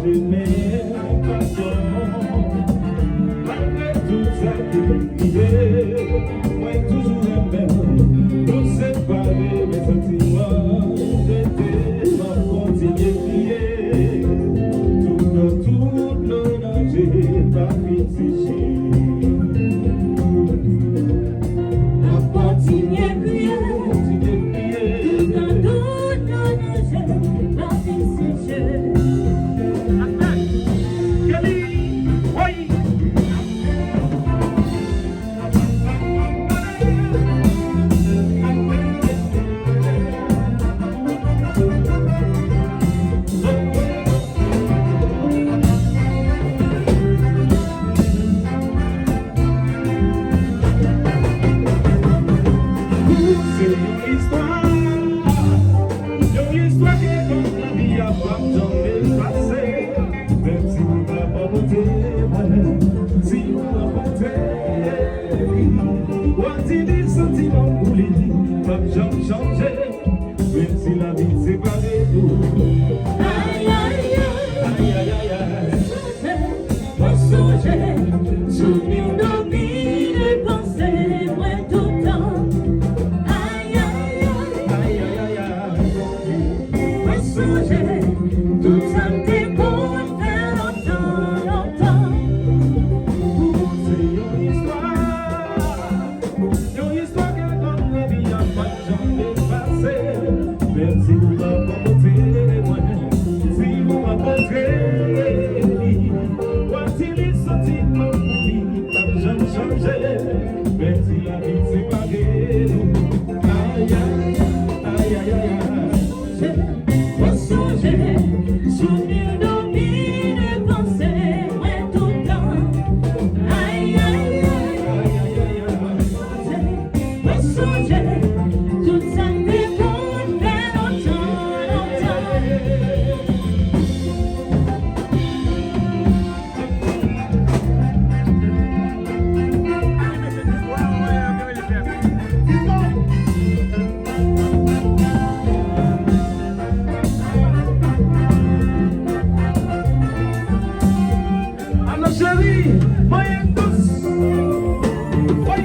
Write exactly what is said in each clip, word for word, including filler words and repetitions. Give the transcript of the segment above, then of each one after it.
Renmen pa sèlman, malgre tout sa ki rive, mwen toujou renmen w. Nou separe, men santiman rete, m ap kontinye kriye. Toutan tout lo danje pa fin seche. M ap kontinye kriye, kontinye kriye. Toutan tout lo danje pa fin seche. Kelly, woy! Se yon istwa, yon istwa ke konn lavi a p ap janm efase. Menm si ou pa bò kote mwen, si ou rankontre li, w a di li santiman w pou li p ap janm chanje. Menm si lavi separe nou. Ay, ay, ay. Ay, ay, ay, ay. Mwen sonje, souvni w domine panse mwen toutan. Ay, ay, ay. Ay, ay, ay, ay. Mwen sonje, tout sa m te konn fè lontan, lontan. Ou se yon istwa. Yon istwa ke konn lavi a p ap janm efase. Menm si ou pa rankontre mwen, si ou rankontre li, w a di li santiman pou li p ap janm chanje. Menm si lavi separe nou. Ay, ay, ay, ay, ay, ay. Mwen sonje, souvni w domine panse mwen toutan. Ay, ay, ay, ay, ay, ay, ay. Mwen sonje, tout sa n te konn fè lontan, lontan. Alò cheri, mwen dous. Woy.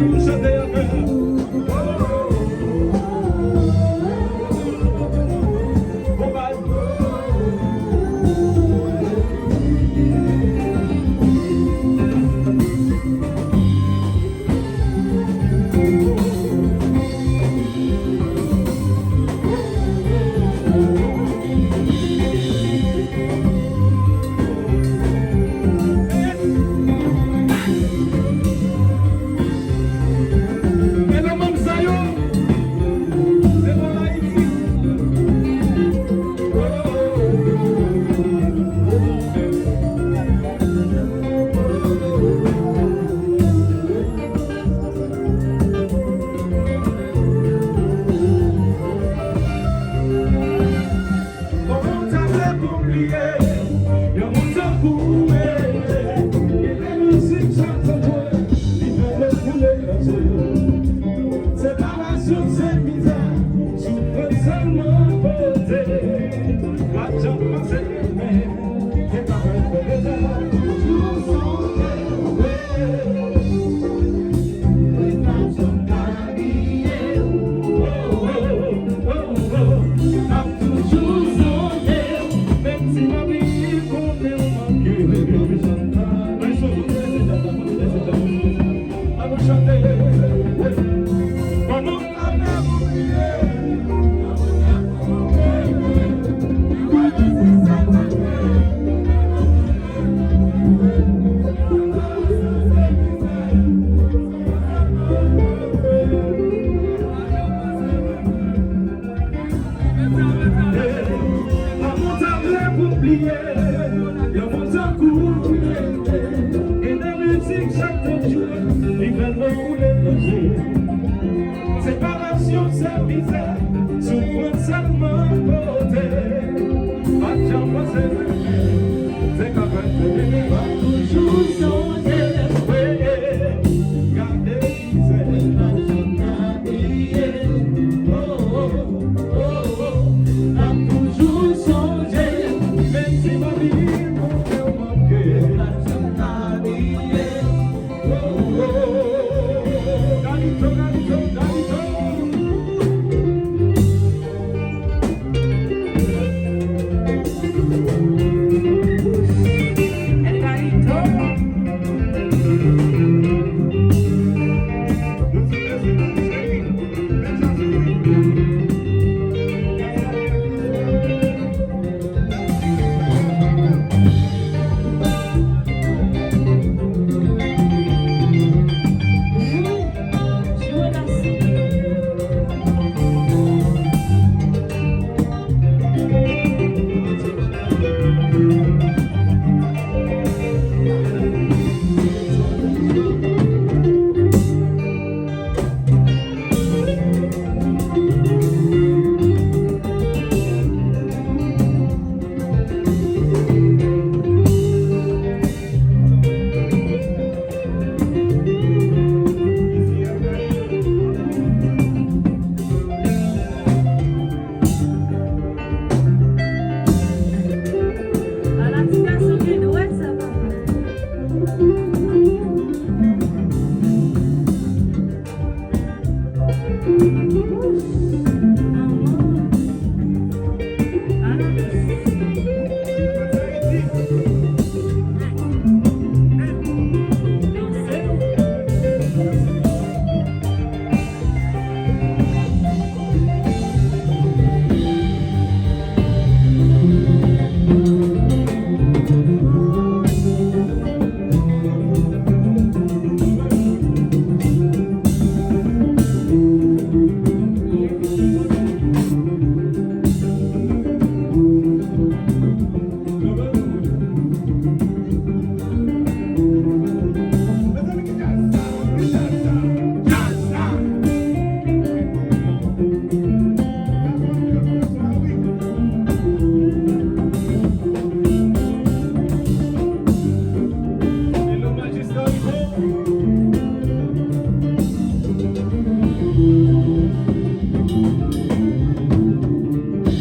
Ann chante anpil. Bon bagay. Men nan manm sa yo, se bon Ayiti. Kòman w ta vle pou m bliye yon moun tankou w? Gen de mizik chak tankou w, li fè dlo koule nan je. Separasyon se mizè, soufrans sèlman pote. Pa janm panse demen. Kòman w ta vle pou m bliye yon moun tankou w? Gen de mizik chak tankou w, li fè dlo koule nan je. Separasyon se mizè, soufrans sèlman pote. Pa janm panse demen, se ka fèt demen. M ap toujou sonje w, gade mizè. M ap janm ka bliye. Ala ti gason gen dwèt sa, papa.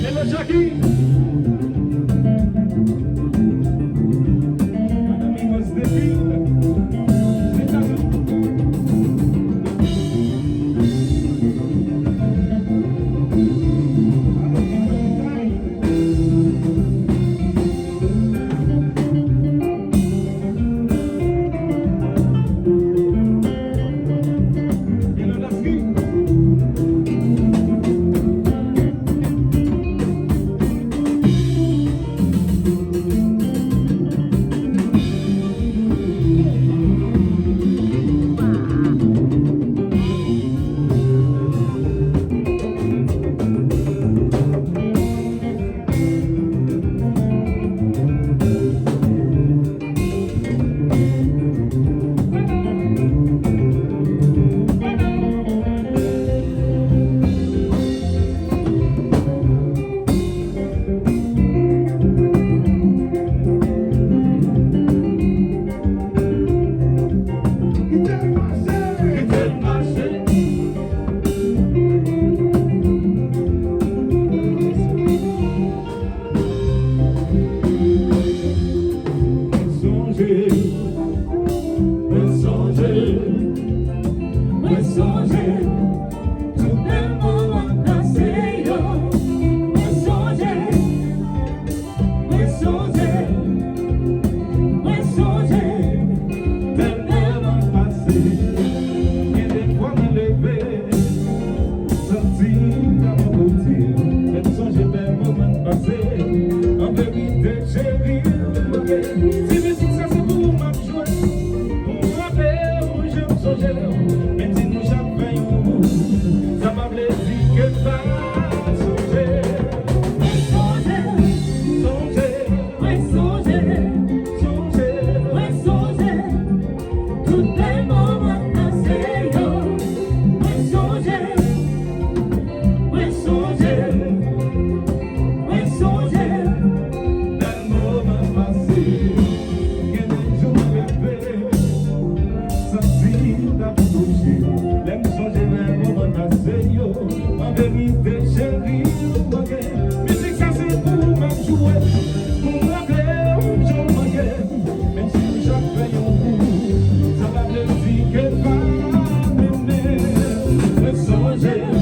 Hello, Jackie. Madanm Imans Devil. Mwen sonje, mwen sonje, mwen sonje tout bèl moman pase yo. Mwen sonje, mwen sonje, mwen sonje bèl moman pase. Gen de fwa mwen leve, santi m ta manke w di, lè m sonje bèl moman n pase. An verite, cheri, m manke. Ti mizik sa se pou ou m ap jwe. Pou m raple w jan m sonje w. Men di nou jan m fè yon Tèt